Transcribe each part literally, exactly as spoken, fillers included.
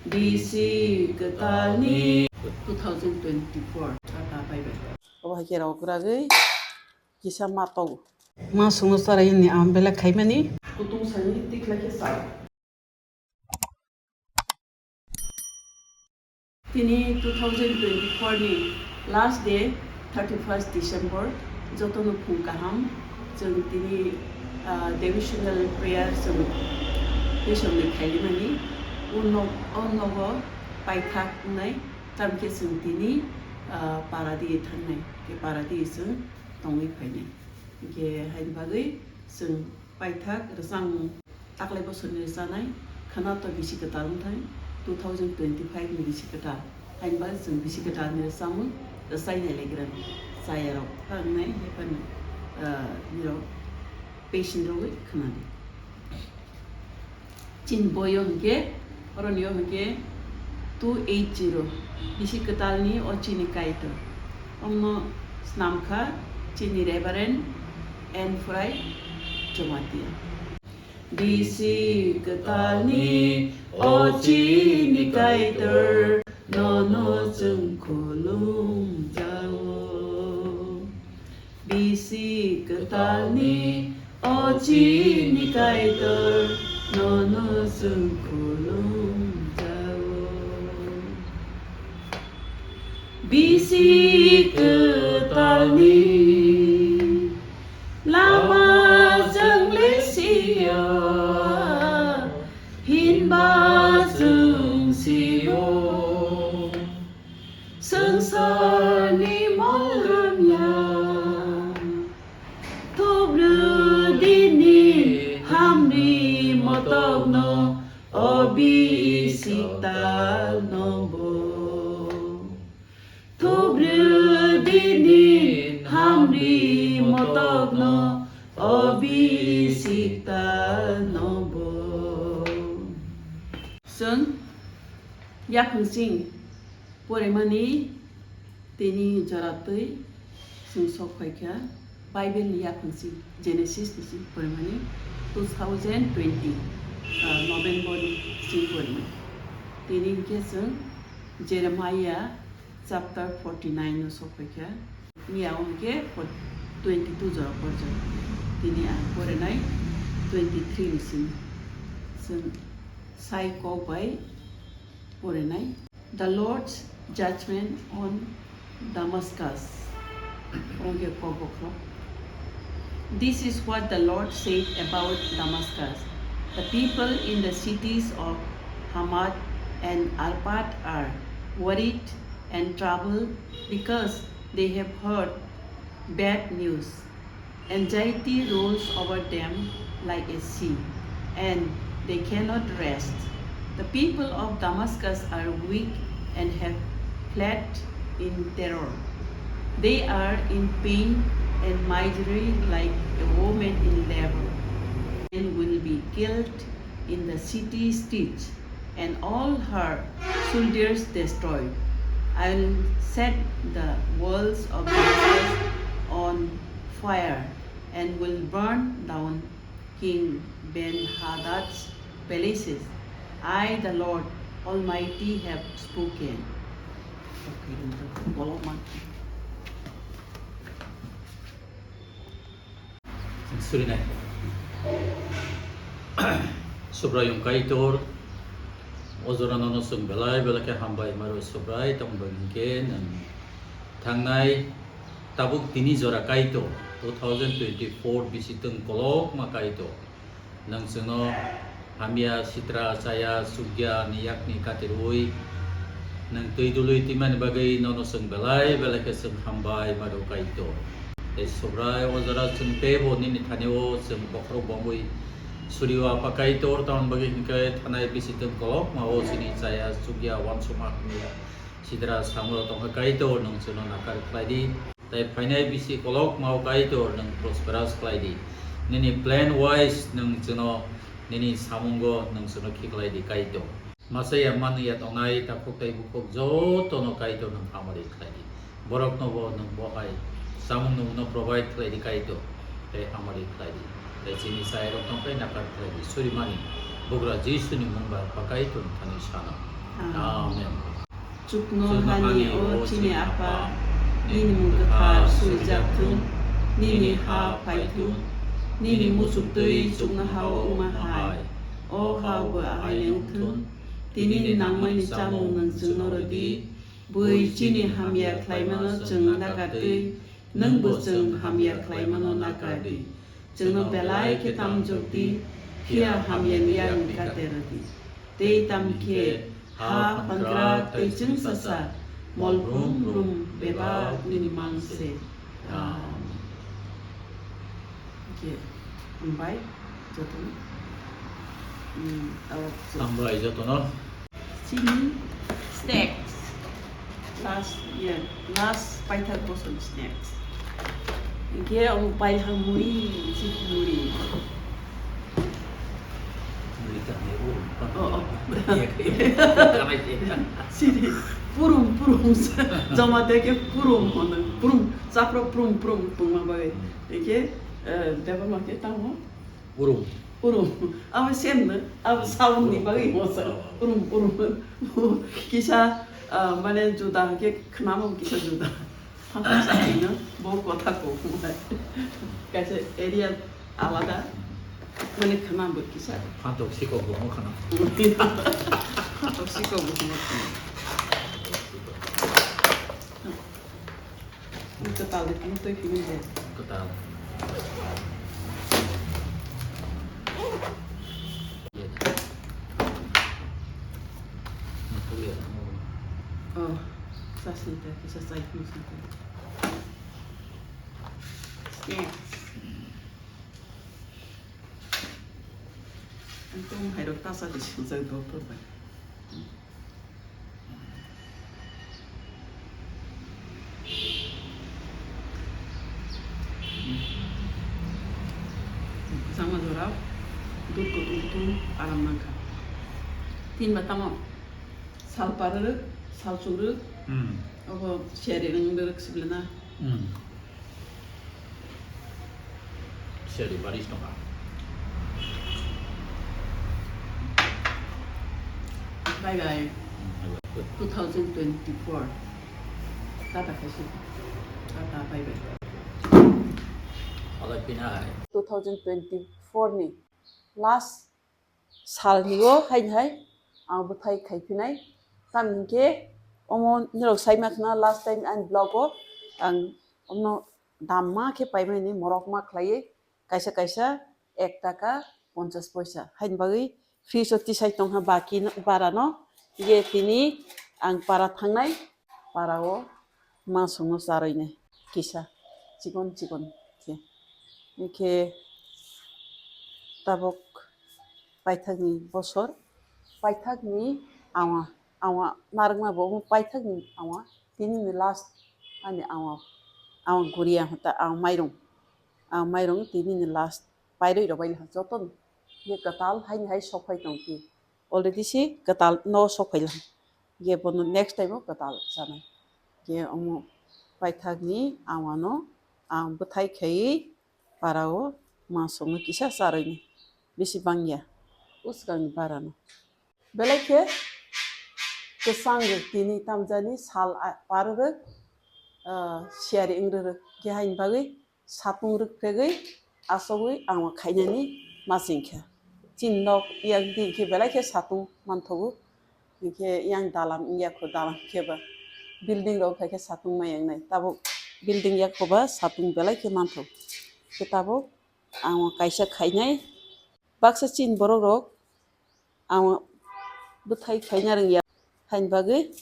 Bisi kwtalni two thousand twenty-four chata paibai. Obo hai khe rok ragwi kisa ma togo. Ma sungno chara ini ang belai khaimani. Kutung sani tikla khe sa. Tini two thousand twenty-four ni last day, thirty-first December, jotono phung kaham. Chwng tini, ah, devotional prayer chwng twisongni khailimani. Uno, o nogo paithak wngnai, tamkhe chwng tini, ah, paradi thangnai, khe paradi chwng tongwi phainai. Hinkhe haini bagwi chwng paithak rwchapmung taklai bosorni rwchanai khwna to bisi kwtal wngthai, two thousand twenty-five ni bisi kwtal. Hainba chwng bisi kwtalni rwchapmung rwchai nailaikra chayarok ta wngnai, haiphano, ah, nirok patient rogwi khwnadi. Chini boyo hinkhe, oroni o hinkhe two eight zero, bisi kwtalni o chini Kaitor. Omno snamkha chini Reverend N. Fry Jamatia. Bisi kwtalni o chini Kaitor, nono chwng khulumjago. Bisi kwtalni o chini Kaitor, nono chwng khulumjago. Bisi kwtalni lama chwng le siya, hinba chwng sio. Swngcharni mol rwngya, thubru dini hamri motokno, o bisi kwtalno bo. Thubru dini hamri motokno, o bisi kwtalno bo. Chwng yaphang sing Poremani tini joratwi chwng sok phaikha Bible ni yaphang si Genesis ni si poremani two thousand twenty, ah, November ni si poremani. Tini hinkhe chwng Jeremiah chapter forty nine no sok phaikha. Miya o hinkhe twenty two jora porjak. Tini ang porenai twenty three ni simi. Chwng sai kok bai porenai. The Lord's judgment on Damascus. Ongke kok bokhorok. This is what the Lord said about Damascus. The people in the cities of Hamath and Arpad are worried and troubled because they have heard bad news. Anxiety rolls over them like a sea, and they cannot rest. The people of Damascus are weak and have fled in terror. They are in pain and misery like a woman in labor, and will be killed in the city streets and all her soldiers destroyed. I will set the walls of Damascus on fire and will burn down King Ben-Hadad's palaces. I, the Lord Almighty, have spoken. Surinai. Subraiyung Kaitor, o jorano no chwng belai belai khe hambai maro Subrai, tamo bai hwnkhe nwng thangnai tabuk tini jora Kaitor, two thousand twenty-four bisi twng kolokma Kaitor. Nwng chwngno hamya, sitra, chaya, chukya ni yakni katirwi nwng twi dului twimani bagwi nono chwng belai belai khe chwng hambai maro Kaitor. Tei Subrai o jora chwng teibo nini thani-o chwng bokhorok bomwi surio Apha Kaitor, tamoni bagwi hinkhe thanai bisi twng kolokma o chini chaya, chukya, uansukma hamya, sitra, samung tongkha Kaitor, nwng chwngno nakar khlai di. Tei phainai bisi kolokma o Kaitor nwng prosperous khlai di. Nini plan wise nwng chwngno, nini samungo nwng chwngno khiklai di Kaitor. Masa ya manwi ya tongnai takhuk tei bukhuk jotono Kaitor nwng hamari khlai di. Borokno bo nwng bo hai samung nwngno provide khlai di Kaitor. Tei hamari khlai di. Tei chini chayarok tongkhe nakar khlai di. Surimani bugra Jisuni mung bai Apha Kaitor thani sano. Amen. Chuknohani o chini Apha, nini mung kwthar suijak thung, nini ha phai thung, nini muchuk twi chuknoha o wngma hai, o ha bo ahaino wng thung. Tinini nangmani chamung nwng chwngno rw di, bui chini hamya khlaimano chwng nakar twi, nwng bo chwng hamya khlaimano nakar di. Chwngno belai khe tamjok di, phiya hamyani yakni kate rw di. Tei tamo khe ha phankrak tei chwngsasa mol brum brum bebak nini mang se. Amen. Khe hambai jotono. Hmm, abo. Hambai jotono. Chini snacks. Last year, last paithak bosor snacks. Hinkhe omo paithak muri, chip muri. Muri tangwi o. Oh, oh. Chini purum, purum. Joma tei khe purum hono. Purum, chapro purum, purum tongma bagwi. Hinkhe, eh, Debbarma khe tamo? Purum. Purum. Abo same no. Abo sound ni bagwi mosa. Oh. Purum, purum. Kisa, ah, mane juda khe khnamo kisa juda. Phantok sakni no, bo kotha ko. Kaisa area alada. Mane khnamo kisa. Phantok sikok bo khna. Phantok sikok bo khna. Kwtal de, kwtal de, kwtal de. Kwtal. Oh, sasita, kisa sai, kisa sai. Snacks. Ang tong hai rok tasa di sujak doctor bai. Kwchangma jorao dud kutung kutung aram nangkha. Tin ba tamo sal par rwk, sal chuk rwk, hmm, obo seri rwng rwk sible na. Hmm. Seri baris tongkha. Bye bye. Two thousand twenty-four. Tata khaisi. Tata bye bye. Alai pina hai. Two thousand twenty-four ni last salni o haini hai ang bwthai khai phinai. Tamni hwnkhe omo norok sai ma khna last time ani vlog o ang omno dam ma khe paimani morok ma khlaiwi kaisa kaisa ek taka ponchas poisa haini bagwi fridge o tisai tongkha baki no, bara no. Ye tini ang para thangnai, para o masongno charwinai kisa chikon chikon khe. Hwnkhe tabuk paithakni bosor, paithakni awa, awa narwkma bo omo paithakni awa, tinini last ani awa, awa guria hota awa mairung, awa mairung tinini last pairwi rwbaili jotono. Ye kwtal haini hai sok phai tong phi. Already si kwtal no sok phai lang. Ye bono next time o kwtal chanai. Ye omo paithakni awano ang bwthai khaiwi para o masongno kisa charwini. Bisi bangya. Usukangni barano. Belai khe kwchang rwk tini tamjani sal a-, par rwk, ah, siyari wng rwk. Khe haini bagwi satung rwk phegwi achogwi ang khainani ma chwng kha. Chini nok yang di khe belai khe satung manthogo. Hinkhe yang dalam wngya kho, dalam khe ba building rok khai khe satung ma yang nai. Tabuk building ya kho ba satung belai khe manthogo. Khe tabuk ang kaisa khainai. Baksa chini borok rok ang bwthai khaina rwngya, haini bagwi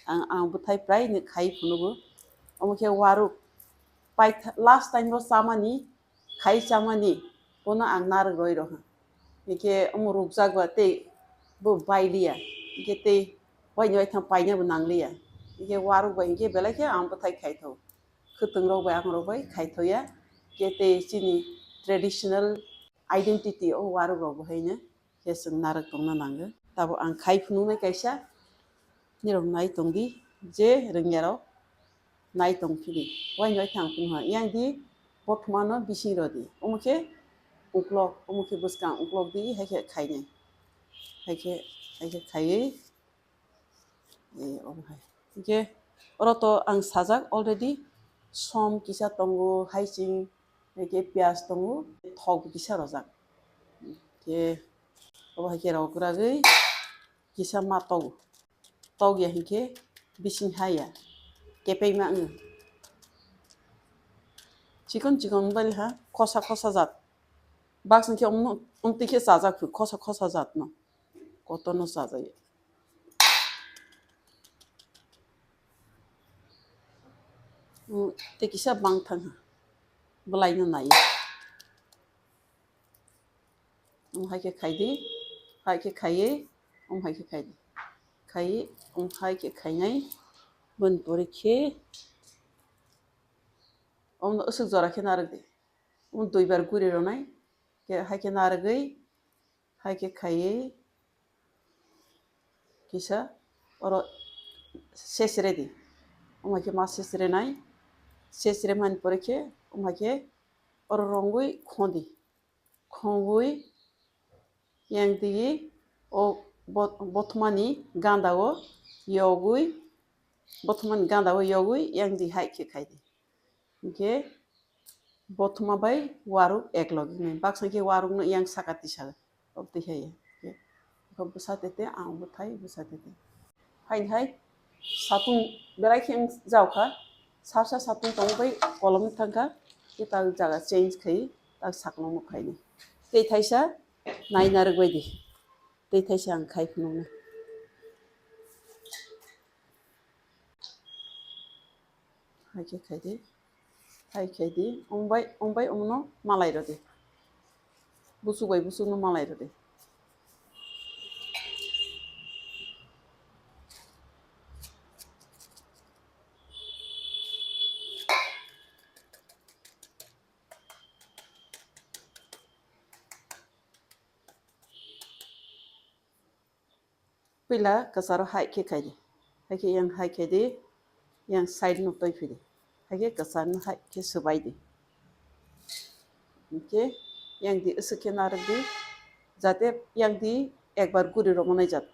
ang, ang bwthai praino khai phunugo. Omo khe waruk paitha-, last time o chamani, khai chamani, bono ang narwk roi rwkha. Hinkhe omo rukjak ba tei bo bailiya, hinkhe tei waini waitham paina bo nangliya. Hinkhe waruk bai hinkhe belai khe ang bwthai khaitho. Khwtwng rok bai ang rok bai khaithoya. Hinkhe tei chini traditional identity o waruk rok bo haino. Khe chwng narwk tongna nango. Tabuk ang khai phunuknai kaisa, nirok nai tong di, je rwngya rok nai tong phili. Waini waitham phunukha, yang di bothomano bising rw di. Omo khe uklok, omo khe bwskang uklok di, hai khe khainai. Hai khe, hai khe khaiwi Eh, omo hai. Hingke oro to ang sajak already, som kisa tongo, haiching, hingke piyaj tongo, thok kisa rojak. Hingke obo hai khe rok ragwi kisa ma togo. Tokya hingke bising haya, kepengma wngo. Chikon chikon bali ha, khosa khosa jat. Baksa khe omno, omtwi khe chajak phu, khosa khosa jat no. Kotorno chajayo. Mm, tei kisa bang thang ha. Bwlaino nai. Omo hai khe khai di, hai khe khaiwi, omo hai khe khai di. Khaiwi, omo hai khe khainai, boni pore khe, omo aswk jora khe narwk di. Omo duibar guri rwnai, khe hai khe narwgwi, hai khe khaiwi, kisa oro sesre di. Omo hai khe ma sesre nai, sesre mani pore khe, omo hai khe oro rongwi khon di. Khongwi yang tigi o bot-, bothomani ganda o yogwi, bothomani ganda o yogwi yang di hai khe khai di. Hingke bothoma bai waruk ek logi nai. Baksa khe waruk no yang saka tisa. Obtwi hai. Hingke bwsa tete, ang bwthai bwsa tete. Haini hai satung berai khe wng jao kha, sarsa satung tong bai kolom thang kha, tei tak jaga change khai tak sakno nuk khai ni. Tei thaisa nai narwk bai di, tei thaisa ang khai phunuk nai. Hai khe khai di. Hai khai di, wng bai, wng bai wngno malai rw di. Buchuk bai buchukno malai rw di. Puila kwcharo hai khe khai di. Hai khe yang hai khai di, yang side no twi phi di. Hai khe kwcharno hai khe swbai di. Hingkhe yang di aswk khe narwk di, jate yang di ekbar guri rw manai jat.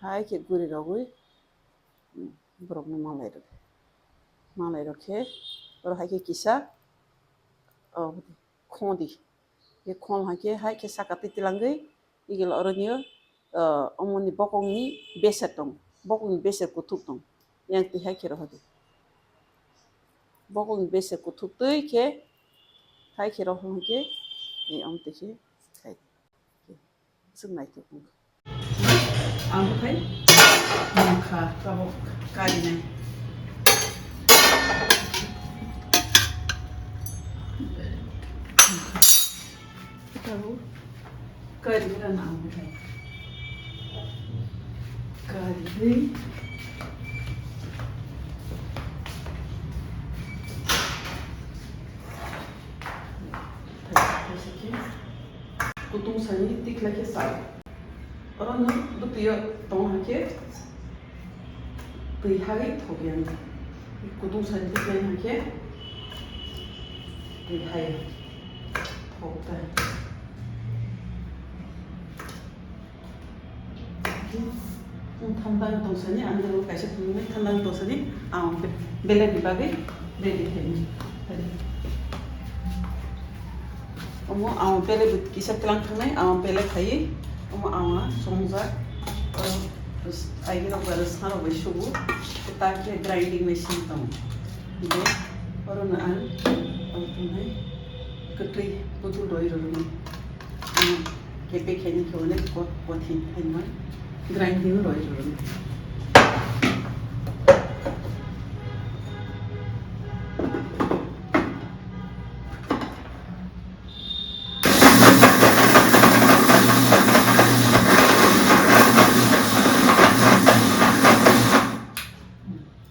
Hai khe guri rwgwi, hmm, borokno malai rw di. Malai rw khe, oro hai khe kisa, oh, khon di. Khe khon hai khe, hai khe saka twi twlangwi, igil oroni, ah, omoni bokongni beser tong, bokongni beser kuthuk tong, yang twi hai khe rohor di. Bokongni beser kuthuk twi khe, hai khe rohor hai khe, eh, om twi khe khai di. Aswk naithok wngkha. Ang khe mankha tabuk karinai. Tabuk kari rana ang khe. Kari ri. Kutung sani tikla khe sa. Oro no bwtwi o tong hai khe twi hai thok ya. Kutung sani tikla hai khe twi hai thok ta. Thanda wng tong sani, ang nang kaisa phunuknai thanda wng tong sani, ang be-, belai ni bagwi ready khaini. Omo ang belai bo kisa tlang thangnai, ang belai khaiwi, omo ang songjak, o, aigwi rok bai, rwsna rok bai sugo, ta khe grinding machine tongo. Hingkhe oro no ang, ang tongnai kwtwi putul rwi rwnai. Kepe khaini khe onek ko-, kothin khaima grinding roi rwrwng.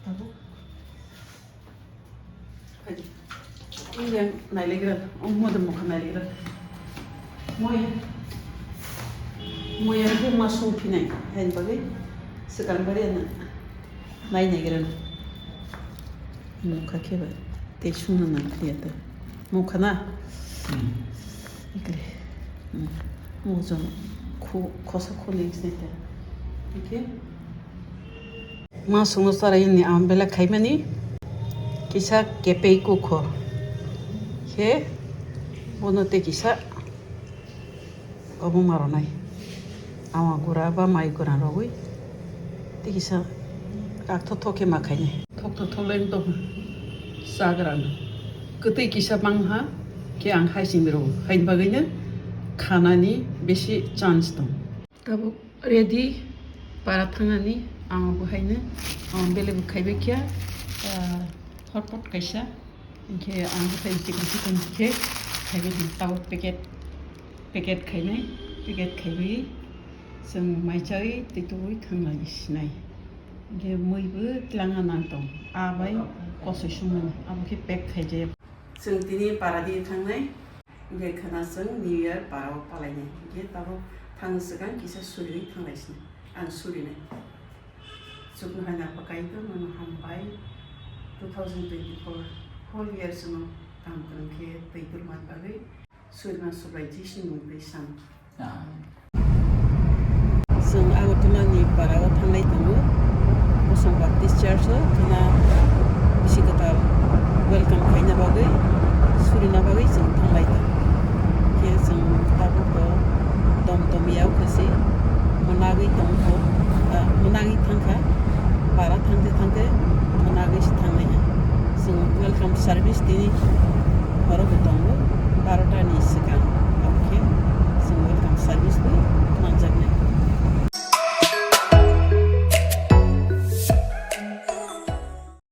Tabuk. Yang nailegra, oh, modem mokha nailegra. Moya, moya ke masung pinai, hain bagai sekarang bari ana nai naigra. Mokha ke ba, te sungna nang kya ta. Mokha na. Hmm. Ikre. Hmm. Mojong ko, kosa ko ni sita. Oke. Ma songno charaini ang belai khaimani kisa kepei kukho khe bono tei kisa obo ma rwnai ama gura ba mai gura rogwi tei kisa kak thok thok khe ma khainai. Thok thok thok lai tong chagrano kwtwi kisa bangha khe ang hai simi rwo haini bagwino khanani bisi chance tong. Tabuk ready para thangnani ang bo haino ang bele bo khaibai khe hotpot kaisa. Hinkhe ang hathai chikon chikon khe khaiwi di tabuk packet, packet khainai, packet khaiwi chwng mai chawi twi tubui thanglai sinai. Hinkhe mui bo twlangna nang tong, a bai kosoi sumani abo khe pack khaijak. Chwng tini para di thangnai, hinkhe khwna chwng New Year para o palainai, hinkhe tabuk thangni swkang kisa suriwi thanglai sinai, ang surinai. Chuknohai nangkha Kaitor nono hambai two thousand twenty-four whole year chwngno kaham kwrwng khe twi kwrwngmani bagwi surima subai Jisuni mung twi san. Chwng Agartala ni para o thanglai tongo, Bosong Baptist Church o khwna bisi kwtal welcome khaina bagwi, surina bagwi chwng thanglai tongo. Khe chwng tabuk bo dom dom ya o khe se mwnagwi tongkho, ah, mwnagwi thangkha, para thangte thangte mwnagwi se thangnai. Chwng welcome service tini horo bo tongo, barota ni swkang, abokhe chwng welcome service bo